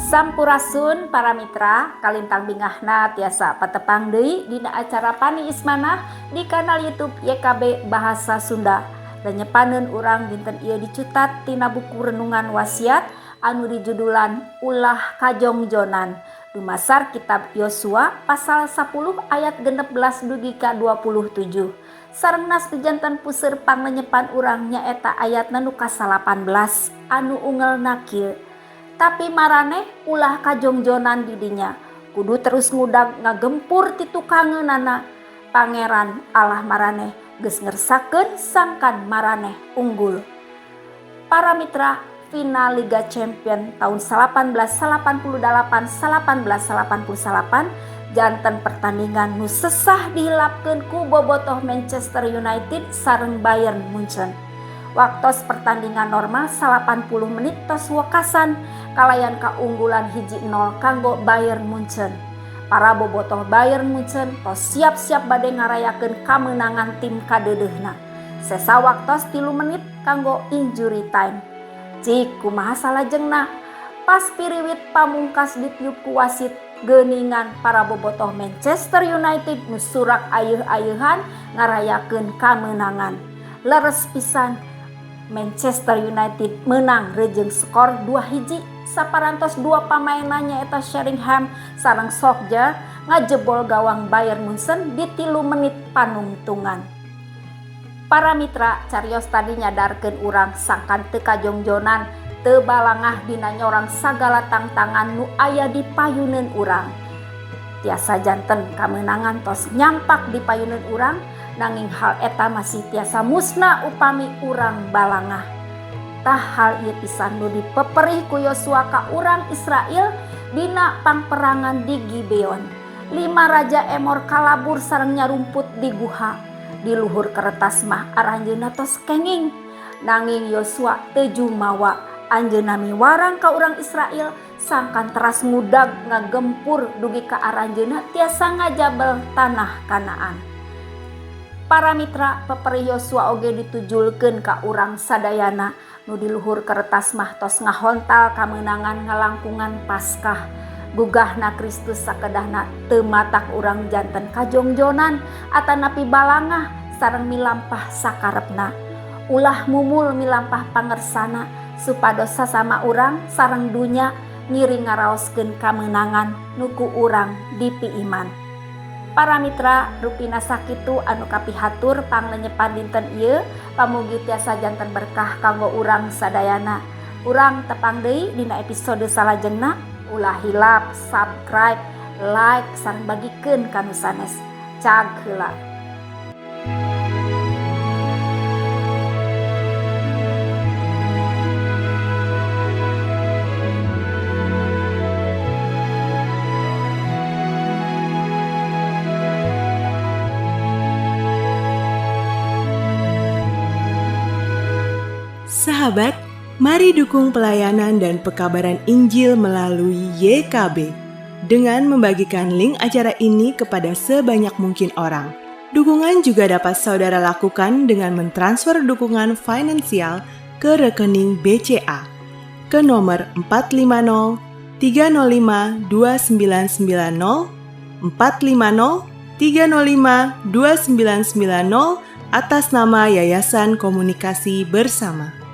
Sampurasun para mitra, kalintang bingahna tiasa patepang deui dina acara Pani Ismanah di kanal YouTube YKB Bahasa Sunda. Lenyepaneun urang dinten ieu dicutat tina buku Renungan Wasiat anu dijudulan Ulah Kajongjonan. Dumasar kitab Yosua pasal 10 ayat 16 dugi ka 27. Sareng nas janten puseur panglenyepan urang nyaeta ayat nu ka-18 anu ungelna kieu. Tapi maraneh ulah kajongjonan didinya, kudu terus ngudag ngagempur ti tukangeunana. Pangeran Allah maraneh geus ngersakeun sangkan maraneh unggul. Para mitra, final Liga Champion tahun 1888 1888 janten pertandingan nu sesah dihilapkeun ku bobotoh Manchester United sareng Bayern Munchen. Waktos pertandingan normal 80 menit tos wekasan kalayan kaunggulan 1-0 kanggo Bayern Munchen. Para bobotoh Bayern Munchen tos siap-siap bade ngarayakeun kamenangan tim kadeudeuhna. Sesa waktos 3 menit kanggo injury time. Cik, kumaha salajengna? Pas piriwit pamungkas ditiup ku wasit, geuningan para bobotoh Manchester United nu surak ayeuh-ayeuhan ngarayakeun kamenangan. Leres pisan, Manchester United menang rejeung skor 2-1 saparantos dua pamainna, nyaeta Sheringham sareng Solskjaer, ngajebol gawang Bayern Munchen di 3 menit panungtungan. Para mitra, carios tadi nyadarkeun urang sangkan teu kajongjonan, teu balangah dina nyorang sagala tangtangan nu aya di payuneun urang. Tiasa janten kamenangan tos nyampak di payuneun urang, nanging hal eta masih tiasa musna upami urang balangah. Tah, hal ieu pisan nu dipeperih ku Yosua ka urang Israel dina pangperangan di Gibeon. Lima raja Emor kalabur sareng nyarumput di guha. Di luhur keretas mah aranjeunna tos kenging, nanging Yosua teu jumawa. Anjeunna miwarang ka urang Israel sangkan teras ngudag ngagempur dugi ka aranjeunna tiasa ngajabel tanah Kanaan. Para mitra, peperih Yosua oge ditujulkeun ka urang sadayana nu di luhur keretas mah tos ngahontal kamenangan ngalangkungan Paskah. Gugahna Kristus sakedahna teu matak urang janten kajongjonan atanapi balangah sareng milampah sakarepna. Ulah mumul milampah pangersana supados sasama urang sareng dunya ngiring ngaraoskeun kamenangan nu ku urang dipiiman. Para mitra, rupina sakitu anu kapihatur panglenyepan dinten ieu. Pamugi tiasa janten berkah kanggo urang sadayana. Urang tepang deui dina episode salajengna. Ulah hilap subscribe, like, sareng bagikeun ka nu sanes. Cag heula. Sahabat, mari dukung pelayanan dan pekabaran Injil melalui YKB dengan membagikan link acara ini kepada sebanyak mungkin orang. Dukungan juga dapat saudara lakukan dengan mentransfer dukungan finansial ke rekening BCA ke nomor 450 305 2990 450 305 2990 atas nama Yayasan Komunikasi Bersama.